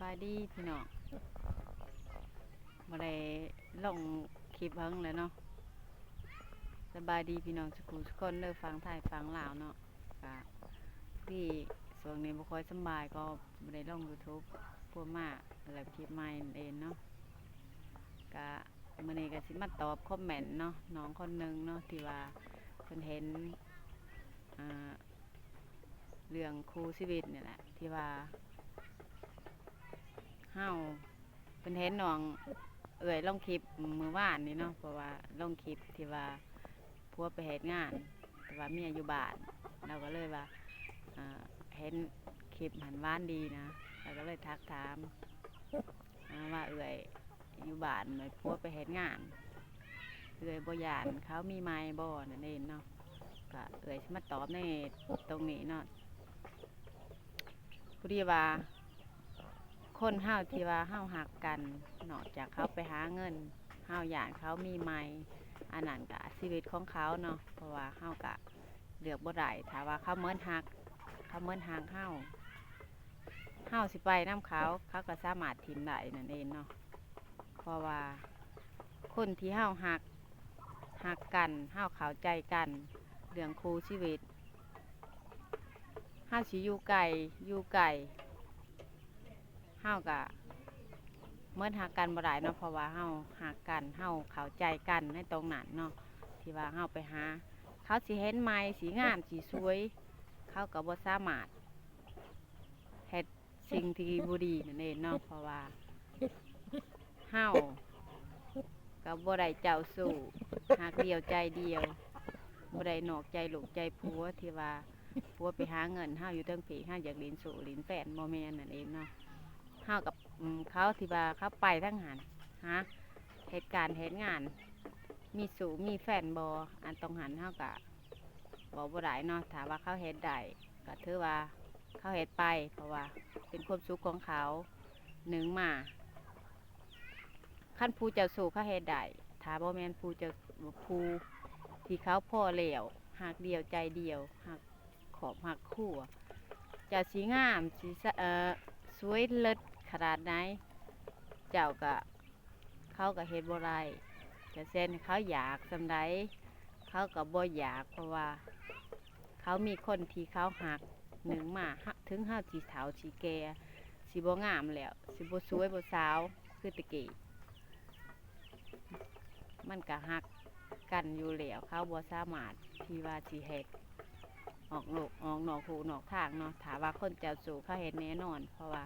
ສະບາຍດີພີ່ນ້ອງ ບໍ່ໄດ້ລົງຄລິບເຫິງແລ້ວເນາະ. ສະບາຍດີພີ່ນ້ອງສຸຂູສຸຄົນເດີ ຝັ່ງໄທຝັ່ງລາວເນາະ. ກະພໍດີຊ່ວງນີ້ບໍ່ຄ່ອຍສະບາຍ ກໍບໍ່ໄດ້ລົງ YouTube ພົວມາໄລຄລິບໃໝ່ນັ້ນເອງເນາະ. ກະມື້ນີ້ກະຊິມາຕອບຄອມເມັນເນາະ ນ້ອງຄົນໜຶ່ງເນາະ ທີ່ວ່າເພິ່ນເຫັນ ອ່າ ເລື່ອງຄູ່ຊີວິດນີ້ແຫຼະ ທີ່ວ່າເຮົາ ເພິ່ນເຫັນນ້ອງເອື້ອຍລົງຄລິບມື້ວານນີ້ເນາະ ເພາະວ່າລົງຄລິບທີ່ວ່າຜົວໄປເຮັດງານ ແຕ່ວ່າເມຍຢູ່ບ້ານ. ລາວກໍເລີຍວ່າ ເຫັນຄລິບຫັ້ນຫວານດີນະ ລາວກໍເລີຍທັກຖາມ ອ່າ ວ່າເອື້ອຍຢູ່ບ້ານ ແມ່ນຜົວໄປເຮັດງານ ເອື້ອຍບໍ່ຢ້ານເຂົາມີໃໝ່ບໍ່ນັ້ນເອງເນາະ. ກະເອື້ອຍຊິມາຕອບໃນຕົງນີ້ເນາະ. ພໍດີວ່າຄົນເຮົາທີ່ວ່າເຮົາຮັກກັນ ນອກຈາກເຂົາໄປຫາເງິນ ເຮົາຢ້ານເຂົາມີໃໝ່ ອັນນັ້ນກະຊີວິດຂອງເຂົາເນາະ ເພາະວ່າເຮົາກະເລືອກບໍ່ໄດ້ ຖ້າວ່າເຂົາໝົດຮັກ ເຂົາໝົດຮັກເຮົາ ເຮົາຊິໄປນຳເຂົາ ເຂົາກໍສາມາດຖິ້ມໄດ້ນັ້ນເອງເນາະ. ເພາະວ່າຄົນທີ່ເຮົາຮັກ ຮັກກັນ ເຮົາເຂົ້າໃຈກັນ ເລື່ອງຄູ່ຊີວິດ ເຮົາຊິຢູ່ໃກ້ ຢູ່ໃກ້ ເຮົາກະໝົດຮັກກັນບໍ່ໄດ້ເນາະ ເພາະວ່າເຮົາຮັກກັນ ເຮົາເຂົ້າໃຈກັນໃນຕົງນັ້ນເນາະ ທີ່ວ່າເຮົາໄປຫາ ເຂົາຊິເຫັນໃໝ່ ຊິງາມ ຊິສວຍ ເຂົາກໍບໍ່ສາມາດເຮັດ ສິ່ງທີ່ບໍ່ດີນັ້ນເອງເນາະ ເພາະວ່າເຮົາກໍບໍ່ໄດ້ເຈົ້າຊູ້ ຮັກດຽວໃຈດຽວ ບໍ່ໄດ້ນອກໃຈລູກໃຈຜົວ ທີ່ວ່າຜົວໄປຫາເງິນ ເຮົາຢູ່ເທິງພີ້ ເຮົາຢາກຫຼິ້ນຊູ້ຫຼິ້ນແຟນ ບໍ່ແມ່ນນັ້ນເອງເນາະ. ເຮົາກັບ ເຂົາທີ່ວ່າເຂົາໄປທາງຫັ້ນ ຫາເຮັດການເຮັດງານ ມີຊູ້ມີແຟນບໍ່ ອັນຕົງຫັ້ນເຮົາກະ ເວົ້າບໍ່ໄດ້ເນາະ ຖ້າວ່າເຂົາເຮັດໄດ້ ກໍຖືວ່າເຂົາເຮັດໄປ ເພາະວ່າເປັນຄວາມສຸກຂອງເຂົາ. ໜຶ່ງມາ ຄັນຜູ້ເຈົ້າຊູ້ເຂົາເຮັດໄດ້ ຖ້າບໍ່ແມ່ນຜູ້ເຈົ້າ ຜູ້ທີ່ເຂົາພໍແລ້ວ ຮັກດຽວໃຈດຽວ ຮັກຄອບຮັກຄົວ ເຈົ້າຊິງາມ ຊິສະ ເອີ ສວຍເລີດຂະໜາດໃດ ເຈົ້າກໍ ເຂົາກໍເຮັດບໍ່ໄດ້ ຈະແຊນເຂົາຢາກສ່ຳໃດ ເຂົາກໍບໍ່ຢາກ ເພາະວ່າເຂົາມີຄົນທີ່ເຂົາຮັກ. ໜຶ່ງມາ ເຮົາ ເຖິງເຮົາຊິເຖົ້າຊິແກ່ ຊິບໍ່ງາມແລ້ວ ຊິບໍ່ສວຍບໍ່ສາວຄືແຕ່ກີ້ ມັນກໍຮັກກັນຢູ່ແລ້ວ ເຂົາບໍ່ສາມາດທີ່ວ່າຊິເຮັດອອກໂລກ ອອກນອກຮູນອກທາງເນາະ. ຖ້າວ່າຄົນເຈົ້າຊູ້ເຂົາເຮັດແນ່ນອນ ເພາະວ່າ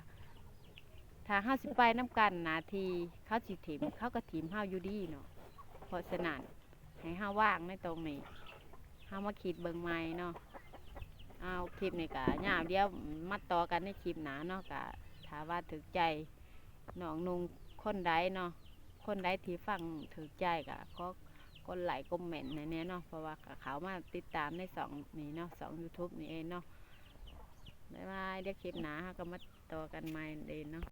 ຖ້າເຮົາຊິໄປນຳກັນ ໜ້າທີ່ເຂົາຊິຖິ້ມ ເຂົາກໍຖິ້ມເຮົາຢູ່ດີເນາະ. ເພາະສະນັ້ນ ໃຫ້ເຮົາວາງໃນຕົງນີ້ ເຮົາມາຄິດເບິ່ງໃໝ່ເນາະ. ເອົາ ຄລິບນີ້ກໍຍາວ ດຽວມາຕໍ່ກັນໃນຄລິບໜ້າເນາະ. ກໍຖ້າວ່າຖືກໃຈນ້ອງນຸ່ງຄົນໃດເນາະ ຄົນໃດທີ່ຟັງຖືກໃຈ ກໍຂໍກົດໄລຄ໌ ຄອມເມັນໃຫ້ແດ່ເນາະ ເພາະວ່າກໍເຂົ້າມາຕິດຕາມໃນຊ່ອງນີ້ເນາະ ຊ່ອງຢູທູບນີ້ເອງເນາະ. ບາຍບາຍ ດຽວຄລິບໜ້າເຮົາກໍມາຕໍ່ກັນໃໝ່ເດ້ເນາະ.